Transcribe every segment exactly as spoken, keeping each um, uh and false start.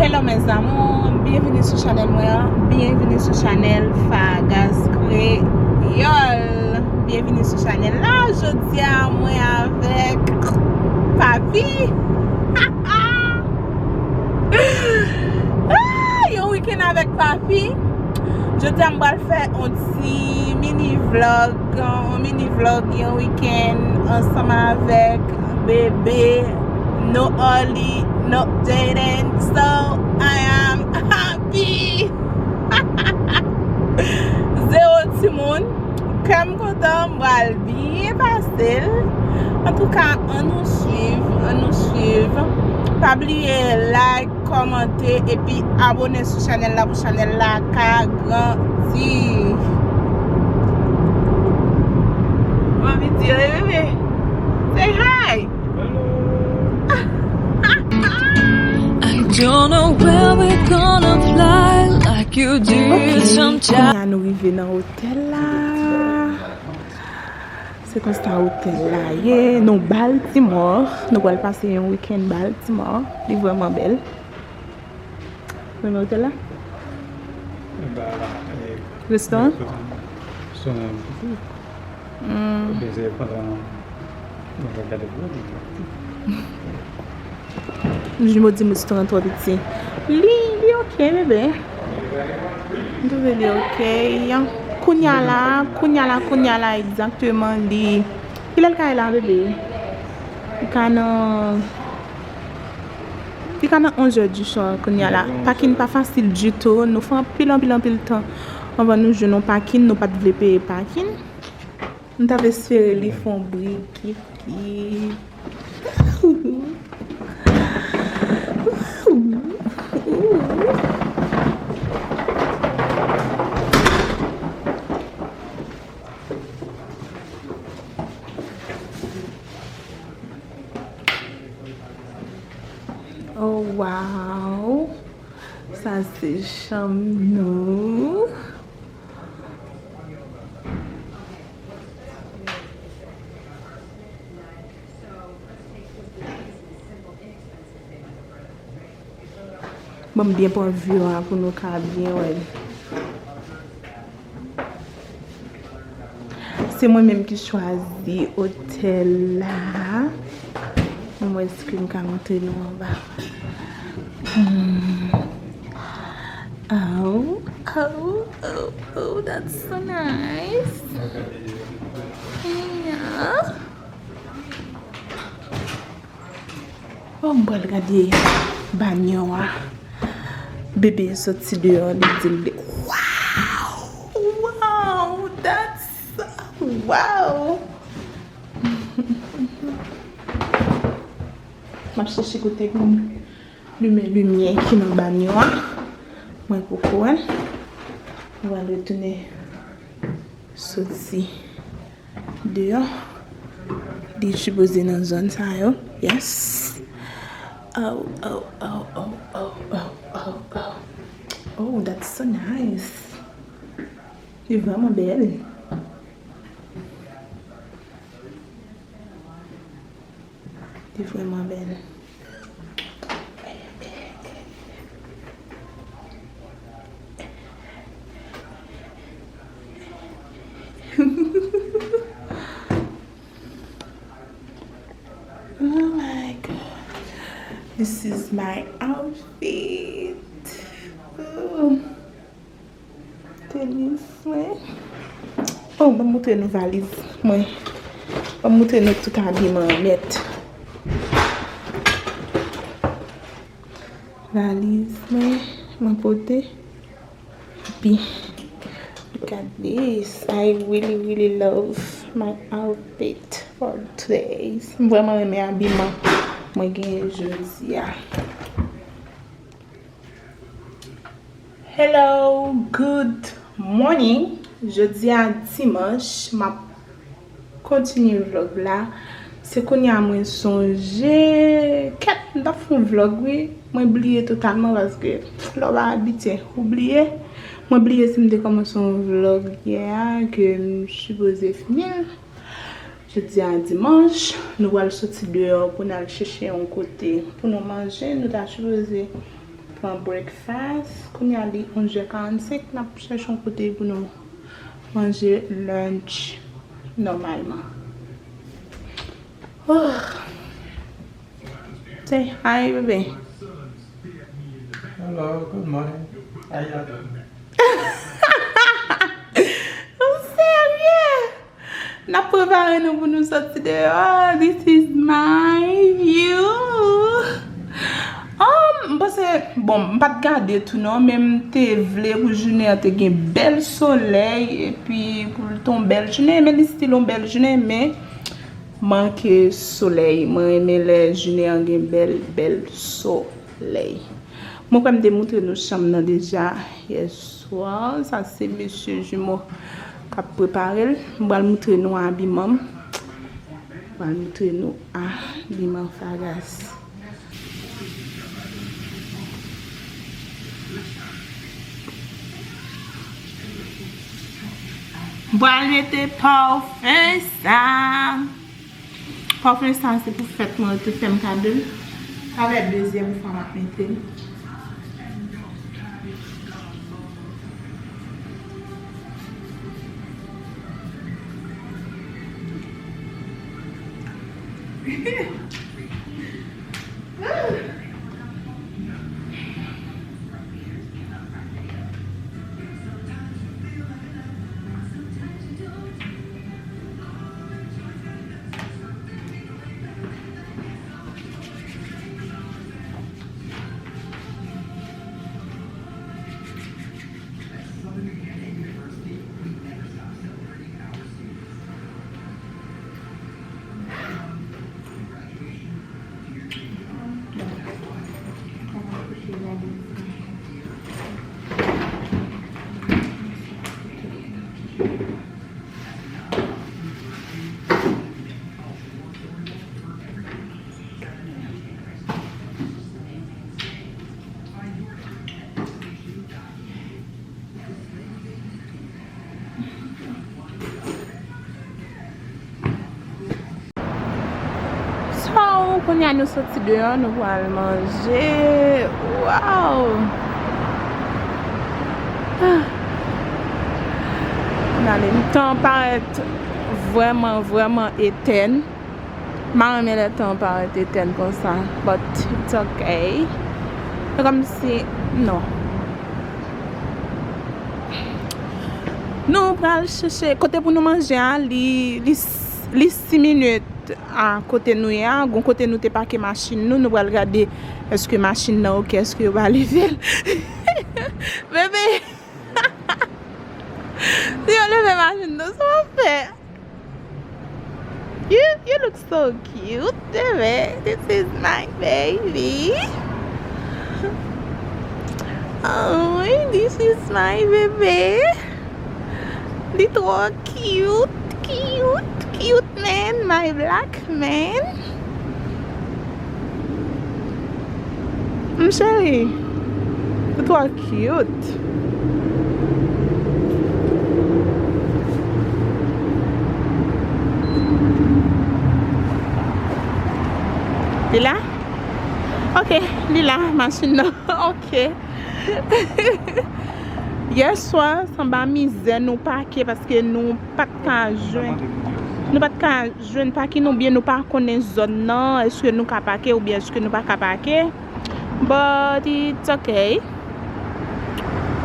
Hello mes amours, byenvini sou chanèl mwen an, byenvini sou chanèl Fagaz Kreyòl. Byenvini sou chanèl la, jodi a mwen avèk Papi. Ah, yon wikenn avèk Papi. Jodi a m pral fè yon ti mini vlog, yon mini vlog yon wikenn ansanm avèk bebe. No Arly, no Jaden, so I am happy. Zewo timoun. Kè m kontan, m pral byen pase l. Antouka, ann nou swiv, ann nou swiv. Pa bliye like, kòmante epi abone sou chanèl la pou chanèl la ka grandi. Mami di, hey bebe, say hi. I don't know where we're gonna fly like you did sometimes. Kounye a nou rive nan otèl la. Se konsa otèl la ye. Nou Baltimore. Nou pral pase yon wikenn Baltimore. Li vrèman bèl. Renmen otèl la? Restoran? Restoran piti. Hmm. Oubyen se pandan mwen gade pou li. Jumo di m restoran twò piti. Li, li oke, bebe. M twouve li oke. Kounye a la, kounye a la, kounye a la, egzakteman, li, kilè l ka ye la, bebe? Li ka nan Li ka nan onzè di swa kounye a la. Pakin pa fasil ditou. Nou fè anpil, anpil, anpil tan anvan nou jwenn yon pakin. Nou pa t vle peye pakin. M t ap espere li fè yon bri kif ki. Oh, wow! Sa se chanm nou. Ban m byen pran view a pou nou ka byen wè l. Se mwen menm ki chwazi otèl la. Ann wè si m ka montre nou anba. Hmm. Oh, oh, oh, oh, that's so nice. Yeah. Oh, m pral gade banyo a. Bebe soti deyò, li di l, wow! Wow! That's, wow! M ap chèche kote pou m limen limyè ki nan banyo a. Mwen poko wè l. Mwen pral retounen soti deyò. Li sipoze nan zòn sa yo. Yes. Oh, oh, oh, oh, oh, oh, oh, oh. Oh, that's so nice. Li vrèman bèl. Li vrèman bèl. Oh my God. This is my outfit. Ooh. Tenis mwen. Oh, ban m moutre nou valiz mwen. Ban m moutre nou tout abiman an nèt. Valiz mwen, mwen pote. Epi, look at this. I really, really love my outfit for today. M vrèman renmen abiman mwen genyen jodi a. Hello, good morning. Jodi a dimanch, m ap kontinye vlog la. Se kounye a mwen sonje. Kèt, m t ap fè yon vlog, wi. Mwen bliye totalman paske lè w pa abitye, ou bliye. Mwen bliye si m te kòmanse yon vlog yè a, ke m sipoze fini l. Jodi a dimanch, nou pral soti deyò pou n al chèche yon kote pou nou manje. Nou ta sipoze Nan breakfast, kounye a li onz è karannsenk, n ap chèche yon kote pou nou manje lunch nòmalman. Oh. Say hi, bebe. Hello, good morning. How y'all doing? Ou serye? N ap prepare nou pou nou soti deyò. This is my view. Um, m panse, bon, m pa t gade tou non, men m te vle pou jounen an te gen bèl solèy, epi pou l te yon bèl jounen, men li still yon bèl jounen, men manke solèy. Mwen renmen lè jounen an gen bèl, bèl solèy. Mwen kwè m te moutre nou chanm nan deja yè swa. Sa se mesye jimo k ap prepare l. M pral moutre nou abiman m. M pral moutre nou abiman Fagas. M pral mete pafen sa. Pafen sa se pou fèt mwen, yo te fè m kado l. Sa fè dezyèm fwa m ap mete l. So, kounye a nou soti deyò, nou pral manje. Wow! Ah. Gade, tan parèt vrèman, vrèman etèn. M pa renmen lè tan parèt etèn konsa, but it's okay. Se kòmsi, non. Nou pral chèche kote pou nou manje a, li, li, li sis minit a kote nou ye a. Gon kote nou te pake machin nou, nou pral gade èske machin nan oke, èske yo pa leve l. Bebe! Si yo leve machin nan, sa w ap fè? You, you look so cute, bebe. This is my baby. Oh, this is my baby. Li twò cute, cute, cute man, my black man. M cheri, ou twò cute. Li la? Ok, li la, machin nan. Ok. Yè swa, se anba mizè nou pake paske nou pa t ka jwenn, nou pa t ka jwenn pakin oubyen nou pa konnen zòn nan, èske nou ka pake oubyen èske nou pa ka pake. But it's okay.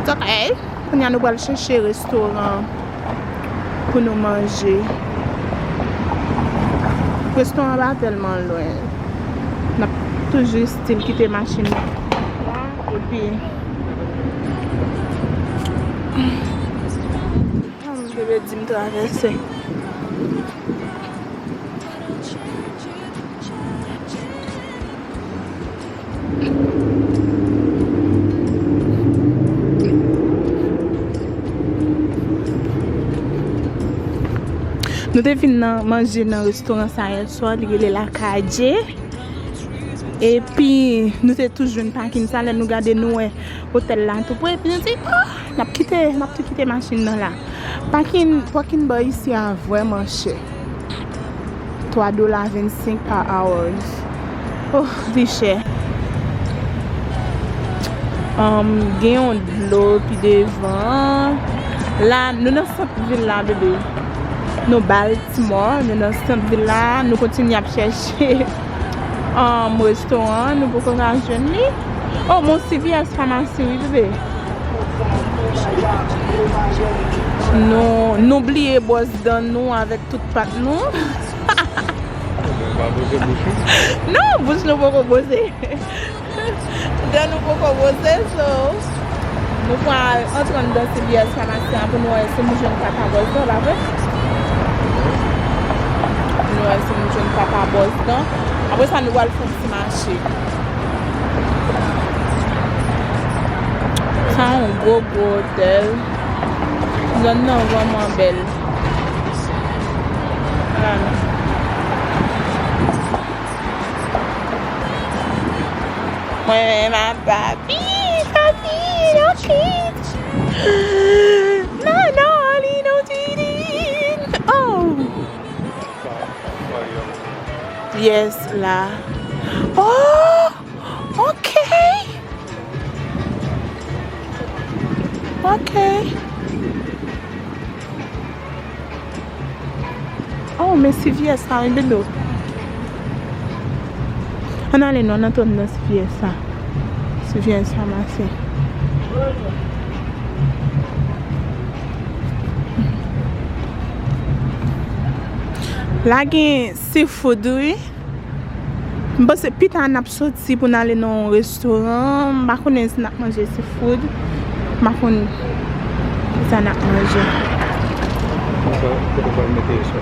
It's okay. Kounye a nou pral chèche restoran pou nou manje. Restoran pa tèlman lwen. N ap toujou still kite machin nan la, epi Bebe di m travèse. Nou te fin nan manje nan restoran sa yè swa, li rele La Calle. Epi nou te tou jwenn pakin sa, lè nou gade nou wè otèl la tou pre, epi nou di, oh, n ap kite, n ap tou kite machin nan la. Pakin, pakin bò isi a vrèman chè. Twa dola vennsenk pa hours. Oh, li chè. Um, gen yon dlo pi devan. La, nou nan sant vil la, bebe. Nou Baltimore, nou nan sant vil la. Nou kontinye ap chèche um, restoran. Nou poko ka jwenn li. Oh, mon C V S Pharmacy, wi, bebe. Nou, nou bliye bwòs dan nou avèk tout pat nou. Ou pa boze bouch ou? Non, bouch nou poko boze. Dan nou poko boze, so nou pral antre anndan C V S Pharmacy an pou nou wè si nou jwenn papa bwòs dan, pa vre? Pou nou wè si nou jwenn papa bwòs dan. Apre sa, nou pral fè yon ti mache. Sa yon gwo, gwo otèl. Zòn nan vrèman bèl. Mwen menm a papi, papi, don't cheat. Non, non, li non cheating. Oh. Yes, la. Oh, ok. Ok. Oh, men C V S la, wi, bebe. Ann ale non, ann antre nan C V S la. C V S Pharmacy. La gen seafood, wi. M panse pita n ap soti pou n ale nan yon restoran. M pa konnen si n ap manje seafood. M pa konn kisa n ap manje. Sa, kote w pral mete yo sou?